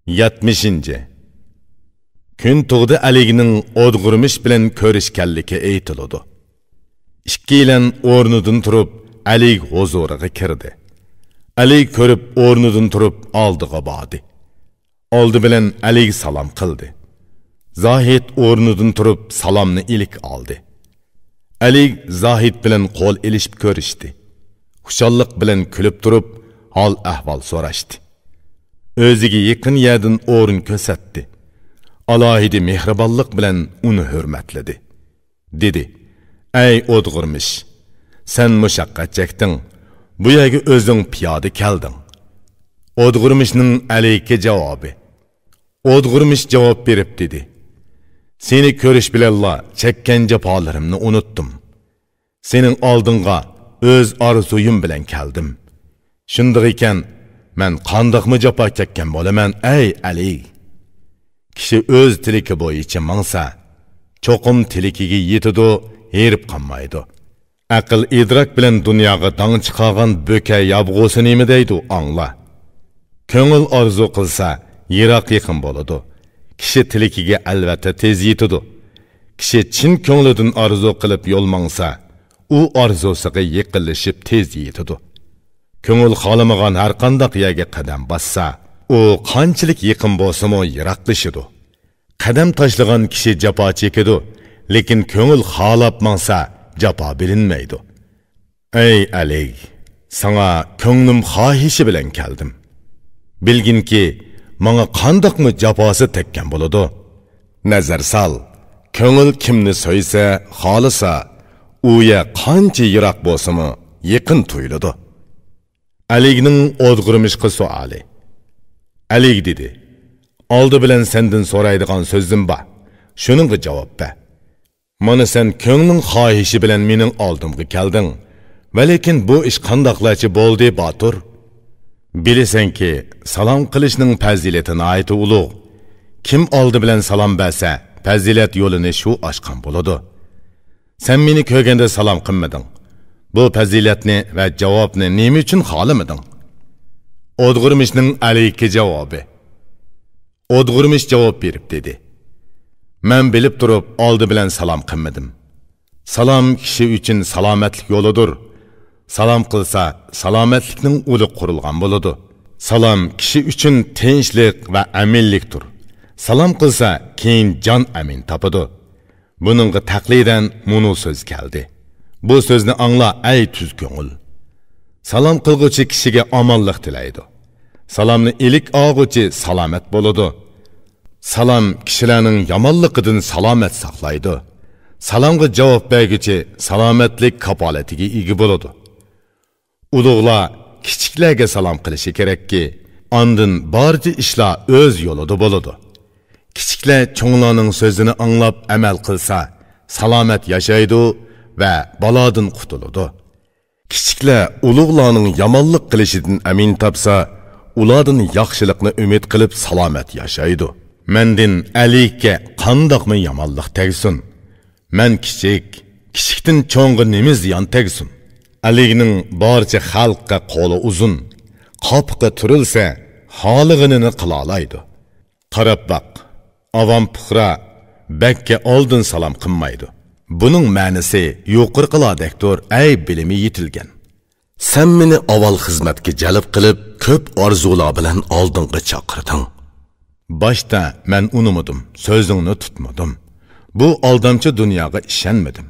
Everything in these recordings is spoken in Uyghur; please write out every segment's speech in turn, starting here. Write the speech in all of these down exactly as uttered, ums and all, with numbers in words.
يەتمىشىنچى. كۈن تۇغدا ئەلىگنىڭ ئودغۇرمىش بىلەن كۆرۈشكەنلىكى ئېيتىلىدۇ. ئىككىيلەن ئورنىدىن تۇرۇپ، ئەلىگ ھۇزۇرىغا كىردى. ئەلىگ كۆرۈپ، ئورنىدىن تۇرۇپ، ئالدىغا باردى. ئالدى بىلەن ئەلىگ سالام قىلدى. زاھىت ئورنىدىن تۇرۇپ، سالامنى ئىلىك ئالدى. ئەلىگ زاھىت بىلەن قول ئېلىشىپ كۆرۈشتى. خۇشاللىق بىلەن كۈلۈپ تۇرۇپ، ھال-ئەھۋال سوراشتى. ئۆزىگە يېقىن يەردىن ئورۇن كۆرسەتتى. ئالاھىدە مېھرىبانلىق بىلەن ئۇنى ھۆرمەتلىدى. دېدى: «ئەي ئودغۇرمىش، سەن مۇشەققەت چەكتىڭ، بۇ يەرگە ئۆزۈڭ پىيادە كەلدىڭ.» ئودغۇرمىشنىڭ ئەلىگە جاۋابى. ئودغۇرمىش جاۋاب بېرىپ دېدى: «سېنى كۆرۈش بىلەنلا چەككەن جاپالىرىمنى ئۇنۇتتۇم. سېنىڭ ئالدىڭغا ئۆز ئارزۇيۇم بىلەن كەلدىم. شۇنداق ئىكەن، مەن قانداقمۇ جاپا چەككەن بولىمەن، ئەي ئەلىگ؟» كىشى ئۆز تىلىكى بويىچە ماڭسا، چوقۇم تىلىكىگە يېتىدۇ، ھېرىپ قالمايدۇ. ئەقىل ئىدراك بىلەن دۇنياغا داڭ چىقارغان بۆكە يابغۇسى نېمە دەيدۇ، ئاڭلا. كۆڭۈل ئارزۇ قىلسا، يىراق يېقىن بولىدۇ. كىشى تىلىكىگە ئەلۋەتتە تېز يېتىدۇ. كىشى چىن كۆڭلىدىن ئارزۇ قىلىپ يول ماڭسا، ئۇ ئارزۇسىغا يېقىنلىشىپ تېز يېتىدۇ. كۆڭۈل خالىمىغان ھەرقانداق يەرگە قەدەم باسسا، ئۇ قانچىلىك يېقىن بولسىمۇ يىراقلىشىدۇ. قەدەم تاشلىغان كىشى جاپا چېكىدۇ، لېكىن كۆڭۈل خالاپ ماڭسا، جاپا بىلىنمەيدۇ. ئەي ئەلىگ، ساڭا كۆڭلۈم خاھىشى بىلەن كەلدىم. بىلگىنكى، ماڭا قانداقمۇ جاپاسى تەگكەن بولىدۇ. نەزەر سال، كۆڭۈل كىمنى سۆيسە، خالىسا، ئۇ يەر قانچە يىراق بولسىمۇ، يېقىن تۇيۇلىدۇ. ئەلىگنىڭ ئودغۇرمىشقا سوئالى. ئەلىگ دېدى: «ئالدى بىلەن سەندىن سورايدىغان سۆزۈم بار. شۇنىڭغا جاۋاب بەر. مانا سەن كۆڭلۈڭ خاھىشى بىلەن مېنىڭ ئالدىمغا كەلدىڭ. ۋەلىكىن بۇ ئىش قانداقلارچە بولدى، باتۇر؟ بىلىسەنكى، سالام قىلىشنىڭ پەزىلىتى ناھايىتى ئۇلۇغ. كىم ئالدى بىلەن سالام بەرسە، پەزىلەت يولىنى شۇ ئاچقان بولىدۇ. سەن مېنى كۆرگەندە سالام قىلمىدىڭ. بۇ پەزىلەتنى ۋە جاۋابنى نېمە ئۈچۈن خالىمىدىڭ؟» ئودغۇرمىشنىڭ ئەلىگە جاۋابى. ئودغۇرمىش جاۋاب بېرىپ دېدى: «مەن بىلىپ تۇرۇپ ئالدى بىلەن سالام قىلمىدىم. سالام كىشى ئۈچۈن سالامەتلىك يولىدۇر. سالام قىلسا، سالامەتلىكنىڭ ئۇلى قۇرۇلغان بولىدۇ. سالام كىشى ئۈچۈن تىنچلىق ۋە ئەمىنلىكتۇر. سالام قىلسا، كېيىن جان ئەمىن تاپىدۇ. بۇنىڭغا تەقلىدەن مۇنۇ سۆز كەلدى. بۇ سۆزنى ئاڭلا، ئەي تۈز كۆڭۈل. سالام قىلغۇچى كىشىگە ئامانلىق تىلەيدۇ. سالامنى ئىلىك ئالغۇچى سالامەت بولىدۇ. سالام كىشىلەرنىڭ يامانلىقىدىن سالامەت ساقلايدۇ. سالامغا جاۋاب بەرگۈچى سالامەتلىك كاپالىتىگە ئىگە بولىدۇ.» ئۇلۇغلار كىچىكلەرگە سالام قىلىشى كېرەككى، ئاندىن بارچە ئىشلار ئۆز يولىدا بولىدۇ. كىچىكلەر چوڭلارنىڭ سۆزىنى ئاڭلاپ ئەمەل قىلسا، سالامەت ياشايدۇ ۋە بالادىن قۇتۇلىدۇ. كىچىكلەر ئۇلۇغلارنىڭ يامانلىق قىلىشىدىن ئەمىن تاپسا، ئۇلاردىن ياخشىلىقنى ئۈمىد قىلىپ سالامەت ياشايدۇ. مەندىن ئەلىككە قانداقمۇ يامانلىق تەگسۇن؟ مەن كىچىك، كىچىكتىن چوڭغا نېمە زىيان تەگسۇن؟ ئەلىگنىڭ بارچە خەلققە قولى ئۇزۇن، قاپىقى تۈرۈلسە، خالىغىنىنى قىلالايدۇ. قاراپ باق، ئاۋام پۇقرا بەگكە ئالدىن سالام قىلمايدۇ. بۇنىڭ مەنىسى يۇقىرىقىلاردەكتۇر، ئەي بىلىمى يېتىلگەن. سەن مېنى ئاۋۋال خىزمەتكە جەلپ قىلىپ، كۆپ ئارزۇلار بىلەن ئالدىڭغا چاقىردىڭ. باشتا مەن ئۇنىمىدىم، سۆزۈڭنى تۇتمىدىم. بۇ ئالدامچى دۇنياغا ئىشەنمىدىم.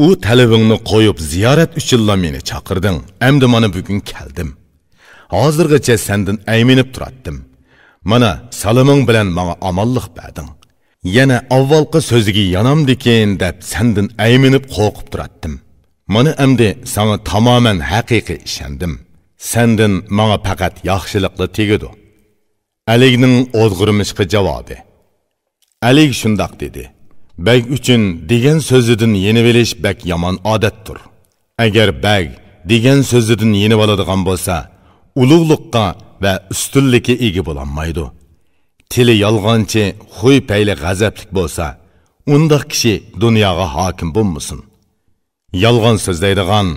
ئۇ تەلىپىڭنى قويۇپ، زىيارەت ئۈچۈنلا مېنى چاقىردىڭ. ئەمدى مانا بۈگۈن كەلدىم. ھازىرغىچە سەندىن ئەيمىنىپ تۇراتتىم. مانا، سالىمىڭ بىلەن ماڭا ئامانلىق بەردىڭ. يەنە ئاۋۋالقى سۆزىگە يانامدىكىن دەپ سەندىن ئەيمىنىپ قورقۇپ تۇراتتىم. مانا ئەمدى ساڭا تامامەن ھەقىقىي ئىشەندىم. سەندىن ماڭا پەقەت ياخشىلىقلا تېگىدۇ. ئەلىگنىڭ ئودغۇرمىشقا جاۋابى. ئەلىگ شۇنداق دېدى: «بەگ ئۈچۈن دېگەن سۆزىدىن يېنىۋېلىش بەك يامان ئادەتتۇر. ئەگەر بەگ دېگەن سۆزىدىن يېنىۋالىدىغان بولسا، ئۇلۇغلۇققا ۋە ئۈستۈنلۈككە ئىگە بولالمايدۇ. تىلى يالغانچى، خۇي پەيلى غەزەپلىك بولسا، ئۇنداق كىشى دۇنياغا ھاكىم بولمىسۇن. يالغان سۆزلەيدىغان،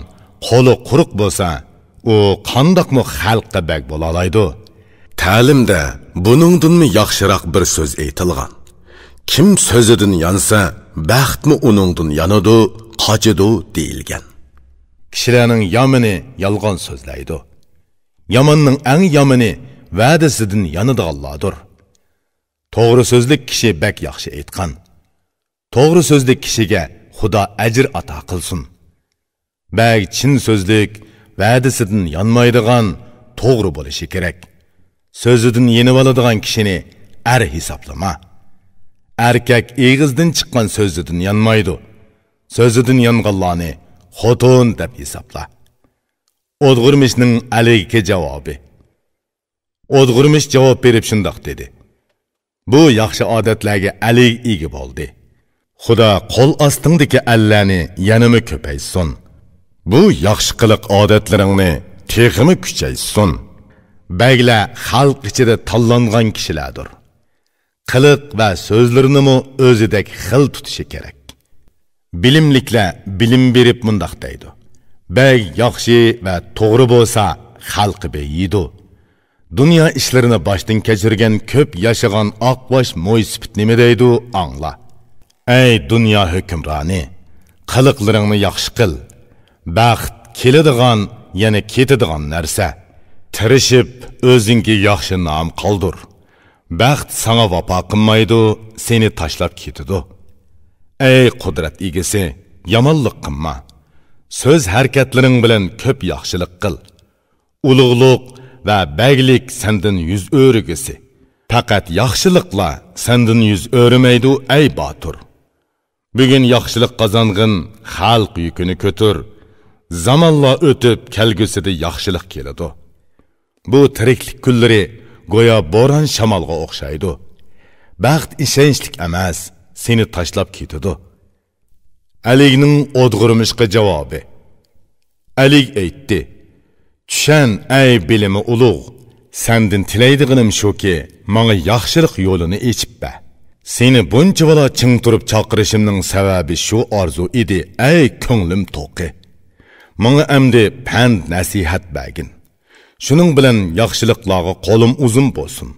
قولى قۇرۇق بولسا، ئۇ قانداقمۇ خەلققە بەگ بولالايدۇ؟» تەلىمدە بۇنىڭدىنمۇ ياخشىراق بىر سۆز ئېيتىلغان. «كىم سۆزىدىن يانسا، بەختمۇ ئۇنىڭدىن يانىدۇ، قاچىدۇ» دېيىلگەن. كىشىلەرنىڭ يامىنى يالغان سۆزلەيدۇ. ياماننىڭ ئەڭ يامىنى ۋەدىسىدىن يانىدىغانلاردۇر. توغرا سۆزلۈك كىشى بەك ياخشى ئېيتقان. توغرا سۆزلۈك كىشىگە خۇدا ئەجىر ئاتا قىلسۇن. بەگ چىن سۆزلۈك، ۋەدىسىدىن يانمايدىغان، توغرا بولۇشى كېرەك. سۆزىدىن يېنىۋالىدىغان كىشىنى ئەر ھېسابلىما. ئەركەك ئېغىزدىن چىققان سۆزىدىن يانمايدۇ. سۆزىدىن يانغانلارنى خوتۇن دەپ ھېسابلا. ئودغۇرمىشنىڭ ئەلىگە جاۋابى. ئودغۇرمىش جاۋاب بېرىپ شۇنداق دېدى: «بۇ ياخشى ئادەتلەرگە ئەلىگ ئىگە بولدى. خۇدا قول ئاستىڭدىكى ئەللەرنى يەنىمۇ كۆپەيتسۇن. بۇ ياخشى قىلىق ئادەتلىرىڭنى تېخىمۇ كۈچەيتسۇن. بەگلەر خەلق ئىچىدە تاللانغان كىشىلەردۇر. قىلىق ۋە سۆزلىرىنىمۇ ئۆزىدەك خىل تۇتۇشى كېرەك.» بىلىملىكلەر بىلىم بېرىپ مۇنداق دەيدۇ: «بەگ ياخشى ۋە توغرا بولسا، خەلقى بېيىيدۇ.» دۇنيا ئىشلىرىنى باشتىن كەچۈرگەن كۆپ ياشىغان ئاقباش مويسىپىت نېمە دەيدۇ، ئاڭلا. ئەي دۇنيا ھۆكۈمرانى، قىلىقلىرىڭنى ياخشى قىل. بەخت كېلىدىغان، يەنە كېتىدىغان نەرسە. تىرىشىپ ئۆزۈڭگە ياخشى نام قالدۇر. بەخت ساڭا ۋاپا قىلمايدۇ، سېنى تاشلاپ كېتىدۇ. ئەي قۇدرەت ئىگىسى، يامانلىق قىلما. سۆز ھەرىكەتلىرىڭ بىلەن كۆپ ياخشىلىق قىل. ئۇلۇغلۇق ۋە بەگلىك سەندىن يۈز ئۆرۈگۈسى. پەقەت ياخشىلىقلا سەندىن يۈز ئۆرۈمەيدۇ، ئەي باتۇر. بۈگۈن ياخشىلىق قازانغىن، خەلق يۈكىنى كۆتۈر. زامانلار ئۆتۈپ، كەلگۈسىدە ياخشىلىق كېلىدۇ. بۇ تىرىكلىك كۈنلىرى گويا بوران-شامالغا ئوخشايدۇ. بەخت ئىشەنچلىك ئەمەس، سېنى تاشلاپ كېتىدۇ. ئەلىگنىڭ ئودغۇرمىشقا جاۋابى. ئەلىگ ئېيتتى: «چۈشەن، ئەي بىلىمى ئۇلۇغ، سەندىن تىلەيدىغىنىم شۇكى، ماڭا ياخشىلىق يولىنى ئېچىپ بەر. سېنى بۇنچىۋالا چىڭ تۇرۇپ چاقىرىشىمنىڭ سەۋەبى شۇ ئارزۇ ئىدى، ئەي كۆڭلۈم توقى. ماڭا ئەمدى پەند-نەسىھەت بەرگىن. شۇنىڭ بىلەن ياخشىلىقلارغا قولۇم ئۇزۇن بولسۇن.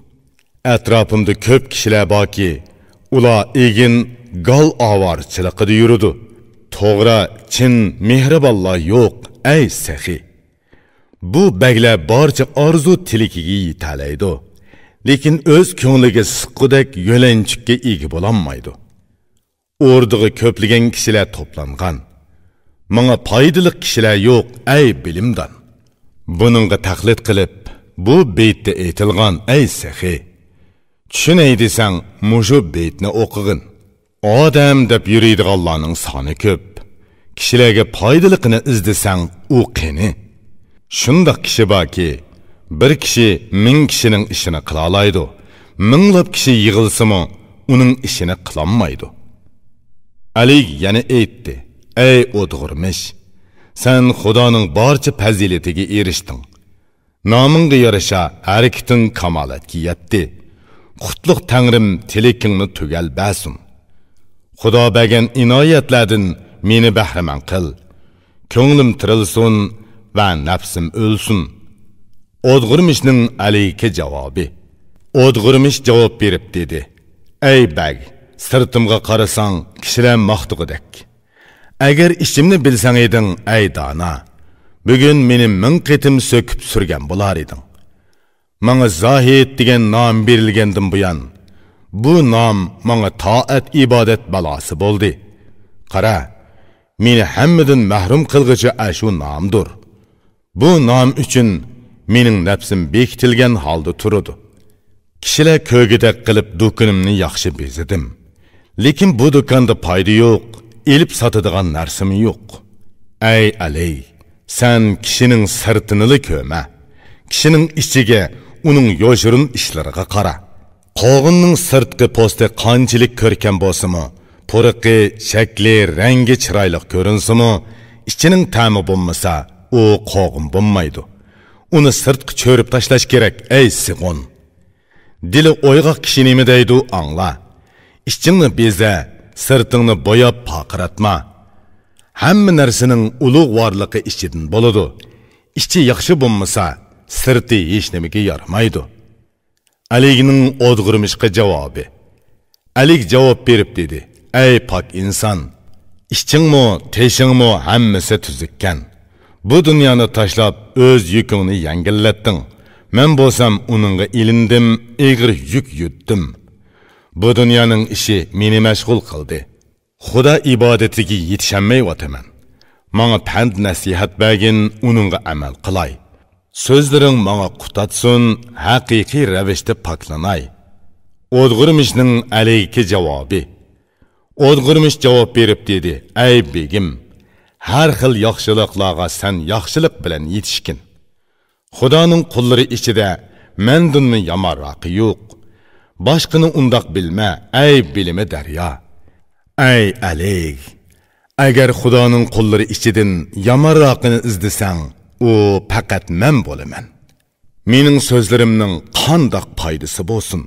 ئەتراپىمدا كۆپ كىشىلەر باركى، ئۇلار ئېگىن، گال ئاۋارىچىلىقىدا يۈرىدۇ. توغرا، چىن مېھرىبانلار يوق، ئەي سېخىي. بۇ بەگلەر بارچە ئارزۇ تىلىكىگە يېتەلەيدۇ، لېكىن ئۆز كۆڭلىگە سىققۇدەك يۆلەنچۈككە ئىگە بولالمايدۇ. ئوردىغا كۆپلىگەن كىشىلەر توپلانغان. ماڭا پايدىلىق كىشىلەر يوق، ئەي بىلىمدان. بۇنىڭغا تەقلىد قىلىپ، بۇ بېيىتتە ئېيتىلغان، ئەي سېخىي. چۈشىنەي دېسەڭ، مۇشۇ بېيىتنى ئوقۇغىن. ئادەم دەپ يۈرىدىغانلارنىڭ سانى كۆپ. كىشىلەرگە پايدىلىقىنى ئىزدىسەڭ، ئۇ قېنى؟ شۇنداق كىشى باركى، بىر كىشى مىڭ كىشىنىڭ ئىشىنى قىلالايدۇ، مىڭلاپ كىشى يىغىلسىمۇ، ئۇنىڭ ئىشىنى قىلالمايدۇ. ئەلى يەنە ئېيتتى: «ئەي ئودغۇرمىش، سەن خۇدانىڭ بارچە پەزىلىتىگە ئېرىشتىڭ. نامىڭغا يارىشا ھەرىكىتىڭ كامالەتكە يەتتى. قۇتلۇق تەڭرىم تىلىكىڭنى تۈگەل بەرسۇن. خۇدا بەرگەن ئىنايەتلەردىن مېنى بەھرىمەن قىل. كۆڭلۈم تىرىلسۇن ۋە نەپسىم ئۆلسۇن.» ئودغۇرمىشنىڭ ئەلىگە جاۋابى. ئودغۇرمىش جاۋاب بېرىپ دېدى: «ئەي بەگ، سىرتىمغا قارىساڭ، كىشىلەر ماختىغۇدەك. ئەگەر ئىچىمنى بىلسەڭ ئىدىڭ، ئەي دانا، بۈگۈن مېنى مىڭ قېتىم سۆكۈپ سۈرگەن بولار ئىدىڭ. ماڭا زاھىد دېگەن نام بېرىلگەندىن بۇيان، بۇ نام ماڭا تائەت-ئىبادەت بالاسى بولدى. قارا، مېنى ھەممىدىن مەھرۇم قىلغۇچى ئاشۇ نامدۇر. بۇ نام ئۈچۈن مېنىڭ نەپسىم بېكىتىلگەن ھالدا تۇرىدۇ. كىشىلەر كۆرگۈدەك قىلىپ دۇكىنىمنى ياخشى بېزىدىم. لېكىن بۇ دۇكاندا پايدا يوق، ئېلىپ ساتىدىغان نەرسىمۇ يوق. ئەي ئەلەي، سەن كىشىنىڭ سىرتىنىلا كۆرمە. كىشىنىڭ ئىچىگە، ئۇنىڭ يوشۇرۇن ئىشلىرىغا قارا. قوغۇننىڭ سىرتقى پوستى قانچىلىك كۆركەم بولسىمۇ، پۇرىقى، شەكلى، رەڭگى چىرايلىق كۆرۈنسىمۇ، ئىچىنىڭ تەمى بولمىسا، ئۇ قوغۇن بولمايدۇ. ئۇنى سىرتقا چۆرۈپ تاشلاش كېرەك، ئەي سىغۇن. دىلى ئويغاق كىشى نېمە دەيدۇ، ئاڭلا. ئىچىڭنى بېزە، سىرتىڭنى بوياپ پارقىراتما. ھەممە نەرسىنىڭ ئۇلۇغ ۋارلىقى ئىچىدىن بولىدۇ. ئىچى ياخشى بولمىسا، سىرتى ھېچنېمىگە يارىمايدۇ. ئەلىگنىڭ ئودغۇرمىشقا جاۋابى. ئەلىگ جاۋاب بېرىپ دېدى: «ئەي پاك ئىنسان! ئىچىڭمۇ، تېشىڭمۇ ھەممىسى تۈزۈككەن. بۇ دۇنيانى تاشلاپ، ئۆز يۈكۈڭنى يەڭگىللەتتىڭ. مەن بولسام ئۇنىڭغا ئېلىندىم، ئېغىر يۈك يۈددۈم. بۇ دۇنيانىڭ ئىشى مېنى مەشغۇل قىلدى. خۇدا ئىبادىتىگە يېتىشەلمەيۋاتىمەن. ماڭا پەند-نەسىھەت بەرگىن، ئۇنىڭغا ئەمەل قىلاي. سۆزلىرىڭ ماڭا قۇتاتسۇن، ھەقىقىي رەۋىشتە پاكلىناي.» ئودغۇرمىشنىڭ ئەلىگە جاۋابى. ئودغۇرمىش جاۋاب بېرىپ دېدى: «ئەي بېگىم، ھەر خىل ياخشىلىقلارغا سەن ياخشىلىق بىلەن يېتىشكىن. خۇدانىڭ قۇللىرى ئىچىدە مەندىنمۇ يامانراقى يوق. باشقىنى ئۇنداق بىلمە، ئەي بىلىمى دەريا. ئەي ئەلىگ، ئەگەر خۇدانىڭ قۇللىرى ئىچىدىن يامانراقىنى ئىزدىسەڭ، ئۇ پەقەت مەن بولىمەن. مېنىڭ سۆزلىرىمنىڭ قانداق پايدىسى بولسۇن؟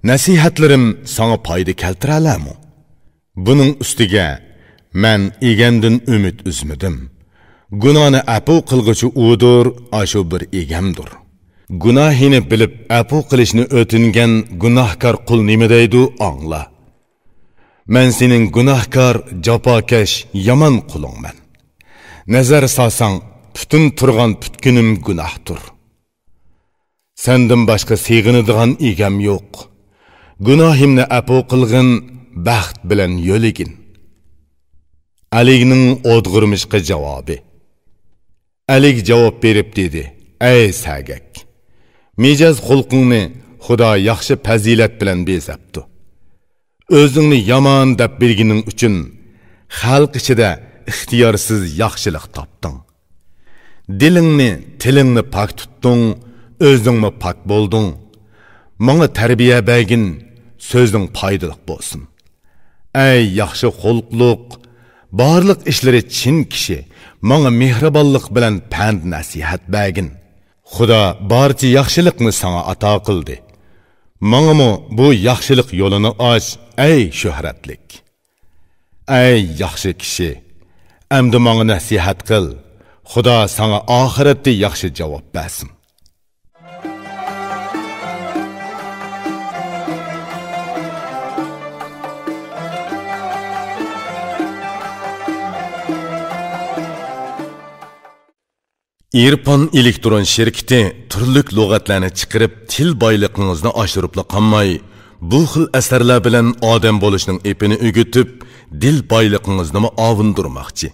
نەسىھەتلىرىم ساڭا پايدا كەلتۈرەلەرمۇ؟» بۇنىڭ ئۈستىگە مەن ئىگەمدىن ئۈمىد ئۈزمىدىم. گۇناھنى ئەپۇ قىلغۇچى ئۇدۇر، ئاشۇ بىر ئىگەمدۇر. گۇناھىنى بىلىپ ئەپۇ قىلىشنى ئۆتۈنگەن گۇناھكار قۇل نېمە دەيدۇ، ئاڭلا. مەن سېنىڭ گۇناھكار، جاپاكەش، يامان قۇلۇڭمەن. نەزەر سالساڭ، پۈتۈن تۇرغان پۈتكۈنۈم گۇناھتۇر. سەندىن باشقا سېغىنىدىغان ئىگەم يوق. گۇناھىمنى ئەپۇ قىلغىن، بەخت بىلەن يۆلىگىن. ئەلىگنىڭ ئودغۇرمىشقا جاۋابى. ئەلىگ جاۋاب بېرىپ دېدى: «ئەي سەگەك! مىجەز خۇلقۇڭنى خۇدا ياخشى پەزىلەت بىلەن بېزەپتۇ. ئۆزۈڭنى يامان دەپ بىلگىنىڭ ئۈچۈن، خەلق ئىچىدە ئىختىيارسىز ياخشىلىق تاپتىڭ. دىلىڭنى، تىلىڭنى پاك تۇتتۇڭ، ئۆزۈڭمۇ پاك بولدۇڭ. ماڭا تەربىيە بەرگىن، سۆزۈڭ پايدىلىق بولسۇن. ئەي ياخشى خۇلقلۇق، بارلىق ئىشلىرى چىن كىشى، ماڭا مېھرىبانلىق بىلەن پەند-نەسىھەت بەرگىن. خۇدا بارچە ياخشىلىقنى ساڭا ئاتا قىلدى. ماڭىمۇ بۇ ياخشىلىق يولىنى ئاچ، ئەي شۆھرەتلىك. ئەي ياخشى كىشى، ئەمدى ماڭا نەسىھەت قىل، خۇدا ساڭا ئاخىرەتتە ياخشى جاۋاب بەرسۇن.» ئىرپان ئېلېكترون شىركىتى تۈرلۈك لۇغەتلەرنى چىقىرىپ، تىل بايلىقىڭىزنى ئاشۇرۇپلا قالماي، بۇ خىل ئەسەرلەر بىلەن ئادەم بولۇشنىڭ ئېپىنى ئۆگىتىپ، دىل بايلىقىڭىزنىمۇ ئاۋۇندۇرماقچى.